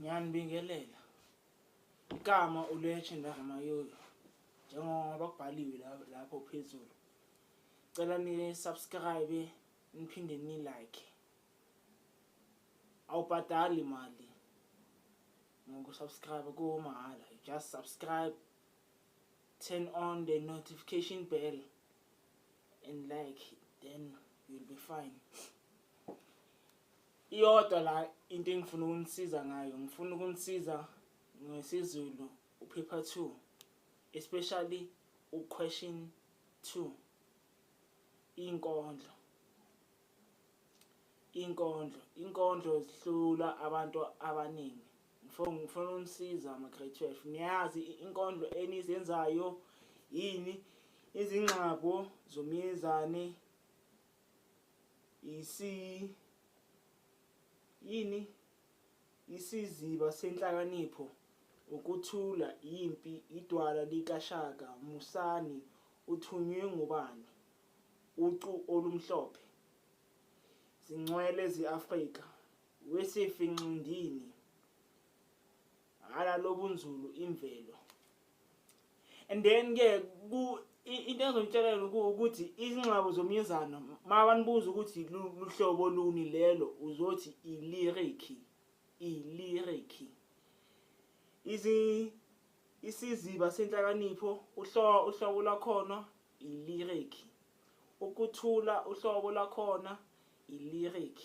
Ngiyanibingelela. Igama uLegend Mayoyo njengoba kubhaliwe lapho phezulu. Cela ni-subscribe niphinde ni-like. Awubhadali imali ngoku-subscribe, kumahhala. You just subscribe, turn on the notification bell and like, then you'll be fine. Iyodwa la into engifuna ukunisiza ngayo, ngifuna ukunisiza ngesiZulu upaper 2, especially uquestion 2, inkondlo. Inkondlo zihlula abantu abaningi. Ngifuna ukunisiza ama grade 12. Niyazi inkondlo enizenzayo yini? Izingxabo zomyezane, isi yini, isiziba senhlakanipho, ukuthula, impi, idwala likaShaka, musani, uthunywe ngubani, ucu olumhlophe, zingcwele ze-Afrika, wesifinxindini, hala lobunzulu, imvelo. And then ke ku into engizonitshela yona ukuthi izingxabo zomyezano, mabanibuza ukuthi luhlobo luni lelo, uzothi i-lyric, i-lyric. Izi isiziba senhlakanipho, uhlobo lwakhona i-lyric. Ukuthula, uhlobo lwakhona i-lyric.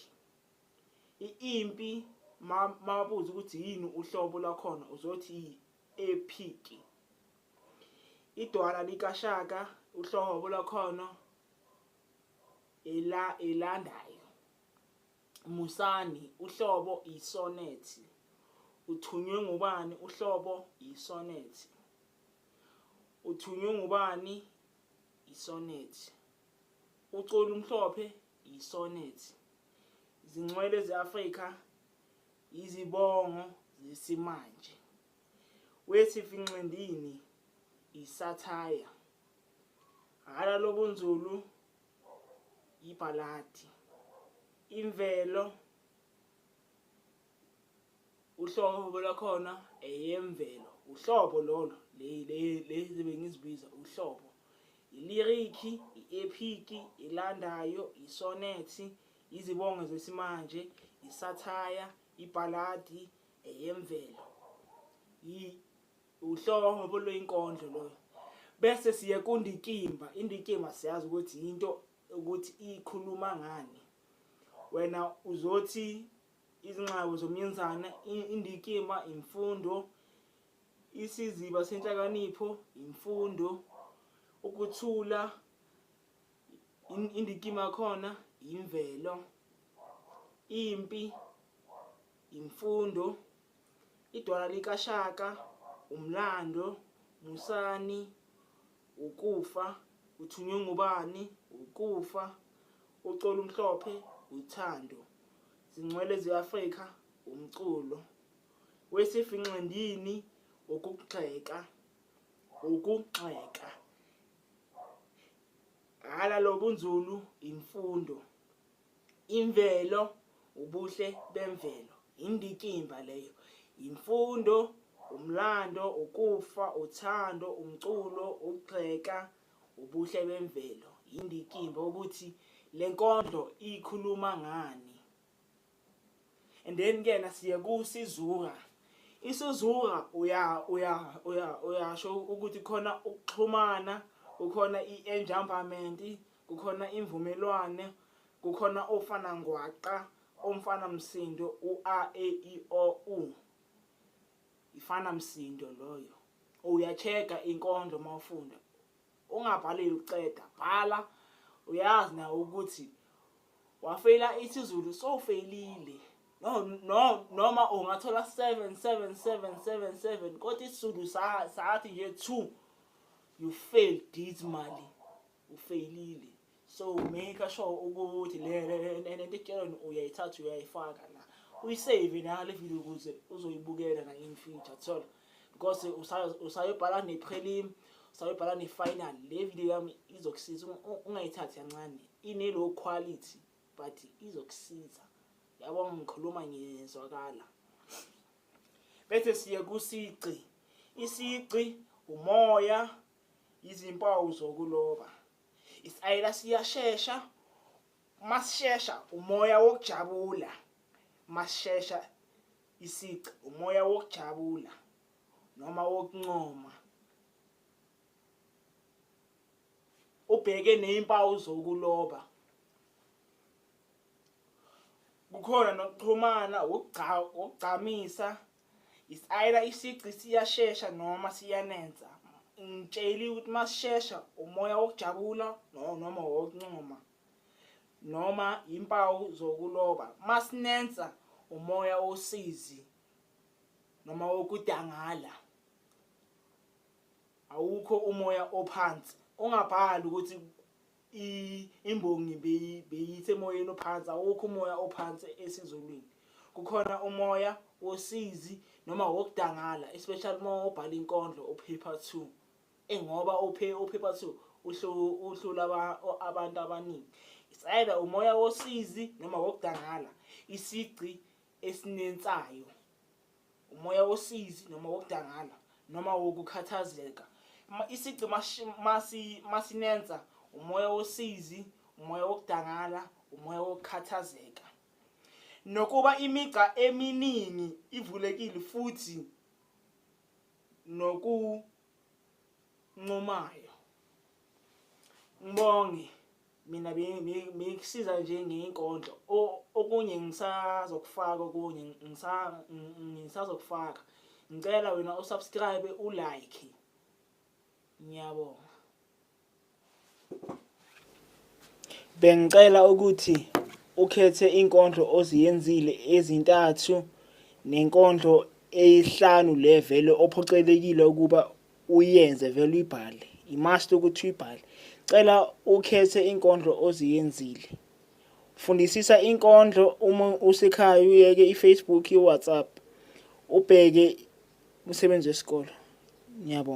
Impi, mababuza ukuthi yini uhlobo lwakhona, uzothi i-epic. Idwala likaShaka, uhlobo lwakhona ela elandayo. Musani, uhlobo isonnet. Uthunywe ngubani, uhlobo isonnet. Uthunywe ngubani, isonnet. Ucula umhlophe, isonnet. Izingcwele ze-Afrika, izibongo zesimanje. Wesifinxindini, isathaya. Hala lobunzulu, ibhaladi. Imvelo, uhlobo lwakhona eyemvelo, uhlobo lolo lezi bengizibiza uhlobo. I-lyric, i-epic, ilandayo, isonnet, izibongo zesimanje, isathaya, ibhaladi, eyemvelo. Uhlobo lwenkondlo loyo. Bese siye kundikimba. Indikimba siyazi ukuthi into ukuthi ikhuluma ngani. Wena uzothi izingxabo zomyenzana, indikimba, imfundo, isiziba senhlakanipho, imfundo, ukuthula, indikimba yakhona imvelo, impi, imfundo, idwala likaShaka, umlando, musani, ukufa, uthunywe ngubani, ukufa, ucolo umhlophe, uthando, zingcwele ze-Afrika, umculo, wesifinxindini, ukugxeka, ukugxeka, hala lobunzulu, imfundo, imvelo, ubuhle bemvelo, indikimba leyo, imfundo, umlando, ukufa, uthando, umculo, ukugxeka, ubuhle bemvelo, indikimba ukuthi le nkondlo ikhuluma ngani. And then kena siye kusizura. Isizura uya uya uya uyasho ukuthi khona ukuxhumana, kukhona i-enjambament, kukhona imvumelwane, kukhona ofana ngwaqa, omfana msindo u a e i o u, ifana msindo loyo. Uya-check-a inkondlo mawufunda, ungabhaleli ukuceda, bhala uyazi na ukuthi wafeyila isiZulu, sowufeyilile. No, no, noma ungathola 7 7 7 7 7, kodwa isiZulu sathi nje 2, you failed dismally, ufeyilile. So make sure ukuthi le lento ekutshelweni uyayithatha, uyayifaka la, uyisave na le video ukuze uzoyibukela na in future, thola, because usayobhala ne-prelim, usayobhala ne-final. Le video yami izokusiza, ungayithathi kancane, ine-low quality but izokusiza. Yabo, ngikhuluma ngiyezwakala. Bese siye kusigci. Isigci umoya, izimpawu zokuloba. Isayela siyashesha, masishesha umoya wokujabula. Masishesha isigci umoya wokujabula noma wokuncoma. Ubheke nezimpawu zokuloba. Kukhona nokuxhumana, ukugqamisa. It's either isigci siyashesha noma siyanensa. Ngitsheliwe ukuthi masishesha umoya wokujabula noma wokuncoma noma impawu zokuloba. Masinensa umoya wosizi noma wokudangala. Awukho umoya ophansi. Ungabhali ukuthi imbongi beyithe emoyeni ophansi. Awukho umoya ophansi esiZulwini. Kukhona umoya wosizi noma wokudangala, especially uma ubhala inkondlo u-paper 2. Engoba u-paper 2 uhlula abantu abaningi. It's either umoya wosizi noma wokudangala, isigci esinensayo. Umoya wosizi noma wokudangala noma wokukhathazeka. Isigci masinensa umoya wosizi, umoya wokudangala, umoya wokukhathazeka. Nokuba imigqa eminingi ivulekile futhi nokuncomayo. Ngibonge mina bengikusiza nje ngenkondlo. Okunye ngisazokufaka, okunye ngisazokufaka. Ngicela wena usubscribe, ulike. Ngiyabonga. Bengicela ukuthi ukhethe inkondlo oziyenzile ezintathu nenkondlo eyihlanu le vele ophoqelekile ukuba uyenze vele uyibhale. I-must ukuthi uyibhale. Cela ukhethe inkondlo oziyenzile. Fundisisa inkondlo uma usekhaya uyeke i-Facebook, i-WhatsApp. Ubheke umsebenzi wesikolo. Ngiyabonga.